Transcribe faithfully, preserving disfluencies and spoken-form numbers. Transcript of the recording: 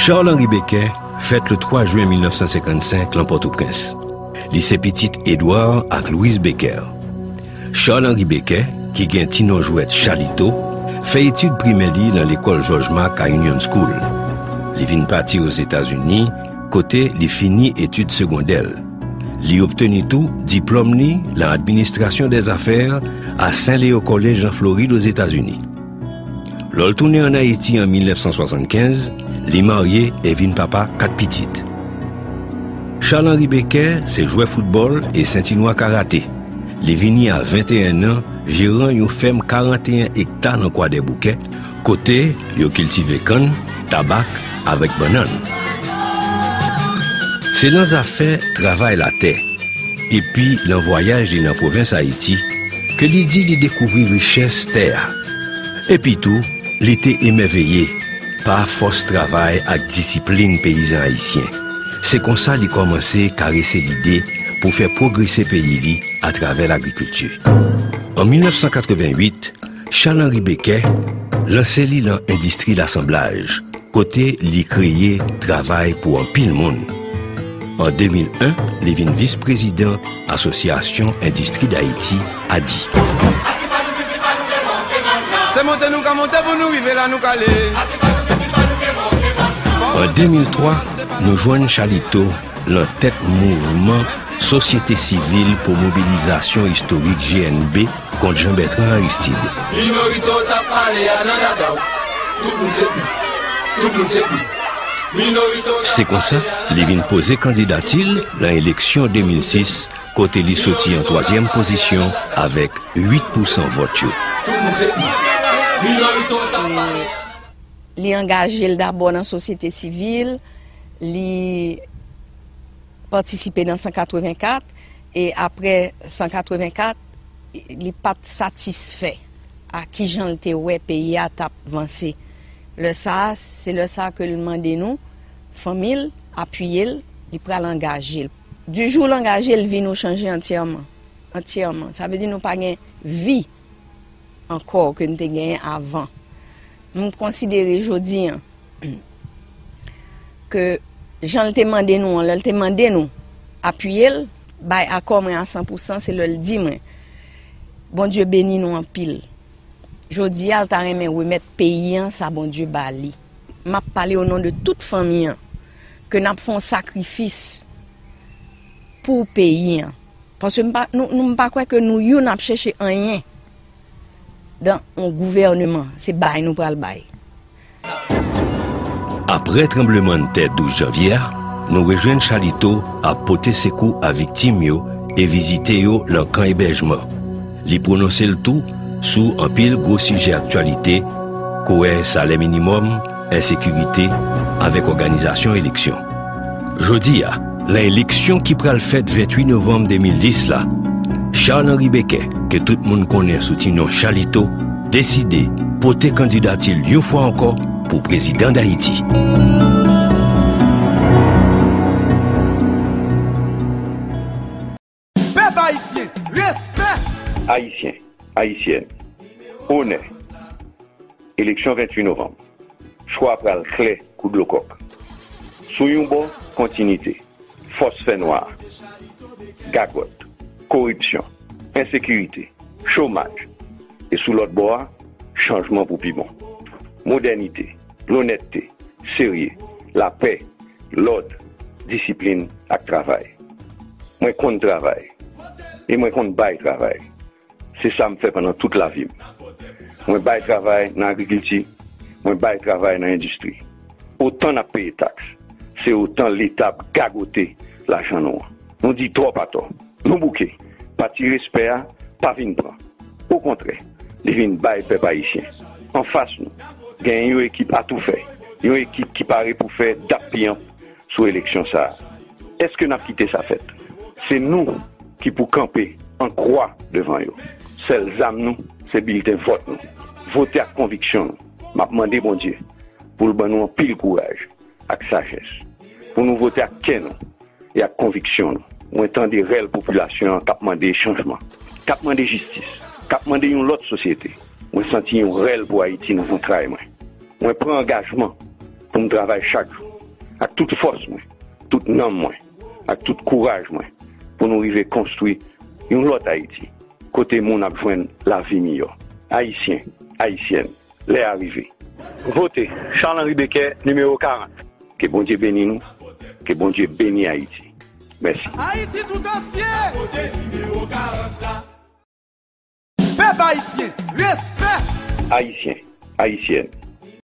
Charles Henri Becker fèt le twa jen mil nèf san senkannsenk lan Pòtoprens. Li se pitit Edward ak Louise Becker. Charles Henri Becker, ki gen ti non jwèt Chalito, fè etid primè li lan lekòl George Mack a Union School. Li vin pati Ozetazini, kote li fini etid segondè l. Li obteni tou diplòm li lan administrasyon dèzafè a Saint Leo College an Florid, Ozetazini. Lè l tounen ann Ayiti an mil nèf san swasannkenz, li marye e vin papa kat pitit. Charles Henri Becker se jwè foutbòl e senti nwa karate. Li vini a venteyen an, jeran yon fèm karanteyen ekta nan Kwadèboukè, kote yo kiltive kann, tabak avèk bannann. Se lan zafè travay latè, epi lan vwayaj li nan pwovens Ayiti, ke li di li dekouvri richès tè a. Epi tou, li te emèveye pa fòs travay ak disiplin peyizan ayisyen. Se konsa li kòmanse karese lide pou fè pwogrese peyi li atravè lagrikilti. An mil nèf san katrevenwit, Charles Henri Becker lanse li lan endistri lasanblaj, kote li kreye travay pou anpil moun. An de mil en, li vin vis prezidan Asosyasyon Endistri Dayiti, ADI. Se monte nou ka monte pou nou rive la nou ka ale. An de mil twa, nou jwenn Chalito lan tèt mouvman Sosyete Sivil pou Mobilizasyon Istorik, G N B, kont Jean Bertrand Aristide. Minorite w t ap pale a nan dada w. Tout moun se m. Tout moun se m. Minorite w t ap pale a nan dada w. Se konsa, li vin poze kandidati l lan eleksyon de mil sis, kote li soti an twazyèm pozisyon avèk uit pousan vòt yo. Tout moun se m. Minorite w t ap pale a. Li angaje l dabò nan sosyete sivil, li patisipe nan san katrevenkat, e apre san katrevenkat, li pa t satisfè a kijan l te wè peyi a t ap vanse. Lè sa a, se lè sa a ke l mande nou, fanmi l, apiye l, li pral angaje l. Di jou l angaje l, vi nou chanje antyèman. Antyèman. Sa vle di nou pa gen vi ankò ke n te genyen avan. M konsidere jodi an ke jan l te mande nou an, lè l te mande nou apiye l, bay akò mwen a san pousan, se lè l di mwen, Bondye beni nou anpil. Jodi a, l ta renmen remèt peyi an sa Bondye ba li. M ap pale o non de tout fanmi an, ke n ap fè yon sakrifis pou peyi an. Paske m pa, nou, nou, m pa kwè ke nou youn ap chèche anyen dan yon gouvèneman, se bay nou pral bay. Apre tranblemanntè douz janvye a, nou rejwenn Chalito ap pote sekou a viktim yo e vizite yo lan kan ebèjman. Li pwononse l tou sou anpil gwo sijè aktyalite, kouwè salè minimòm, ensekirite, avèk òganizasyon eleksyon. Jodi a, lan eleksyon ki pral fèt venntuit novanm de mil dis la, Charles Henri Becker, ke tout moun konnen sou ti non Chalito, deside pote kandidati l yon fwa ankò pou prezidan Dayiti. Pèp ayisyen, respè! Ayisyen, Ayisyèn, onè. Eleksyon venntuit novanm. Chwa pral klè kou dlo kòk. Sou yon bò, kontinite, fòs fènwa a, gagòt, koripsyon, ensekirite, chomaj, e sou lòt bò a, chanjman pou pi bon. Modènite, lonètte, serye, lapè, lòd, disiplin ak travay. Mwen konn travay, e mwen konn bay travay. Se sa m fè pandan tout lavi m. Mwen bay travay nan agrikilti, mwen bay travay nan endistri. Otan n ap peye taks, se otan Leta ap gagote lajan nou an. Nou di twòp atò. Nou bouke. Pati respè a pa vin pran. Okontrè, li vin bay pèp ayisyen. Anfas nou, genyen yon ekip atoufè, yon ekip ki pare pou fè dap piyanp sou eleksyon sa a. Èske n ap kite sa fèt? Se nou ki pou kanpe an kwa devan yo. Sèl zam nou, se bilten vòt nou. Vote ak konviksyon nou. M ap mande Bondye pou l ban nou anpil kouraj ak sajès, pou nou vote ak kè nou e ak konviksyon nou. Mwen tande rèl popilasyon an k ap mande chanjman, k ap mande jistis, k ap mande yon lòt sosyete. Mwen santi yon rèl pou Ayiti nan zantray mwen. Mwen pran angajman pou m travay chak jou, ak tout fòs mwen, tout nanm mwen, ak tout kouraj mwen, pou nou rive konstwi yon lòt Ayiti, kote moun ap jwenn lavi miyò. Ayisyen, Ayisyèn, lè a rive. Vote Charles Henri Becker, nimewo karant. Ke Bondye beni nou. Ke Bondye beni Ayiti. Mèsi. Ayiti tout antye. Pèp ayisyen, respè. Ayisyen, Ayisyèn,